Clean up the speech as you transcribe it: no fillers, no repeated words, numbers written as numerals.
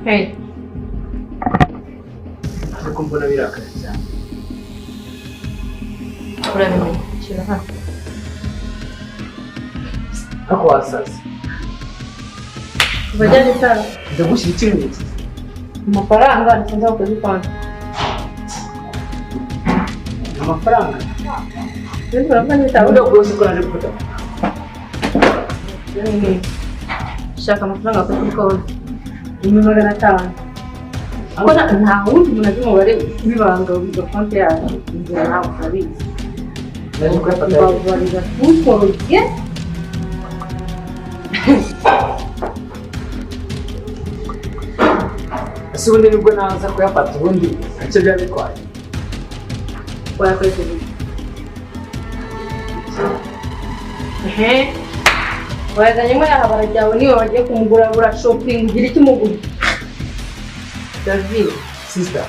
Hey. Ariko mbona birakaye cyane. Urabimenya, shyira hano. Ariko wasaze. Kuva ryari itara? Ndagushyira ikimenyetso. Amafaranga nsinzi aho kuzipanga. Amafaranga. Ibindi uravuga n'ibitabo. Ubundi rwose ko naje gufata. Shaka amafaranga kuri kuri konti. 500,000. Kuko nta wundi muntu azi umubare w'ibanga wa konti yacu. Inzira nawe urabizi. Naje kuyafata. Mbabarira ntukoroge. Ese ubundi nibwo naza kuyafata, ubundi ntacyo byaba bitwaye? Wayakoresheje iki? Ehe. Wayazanyemo yahabara ryawe, niba bagiye kumugura, ura shopping ugira icyo umugura. David. Sister.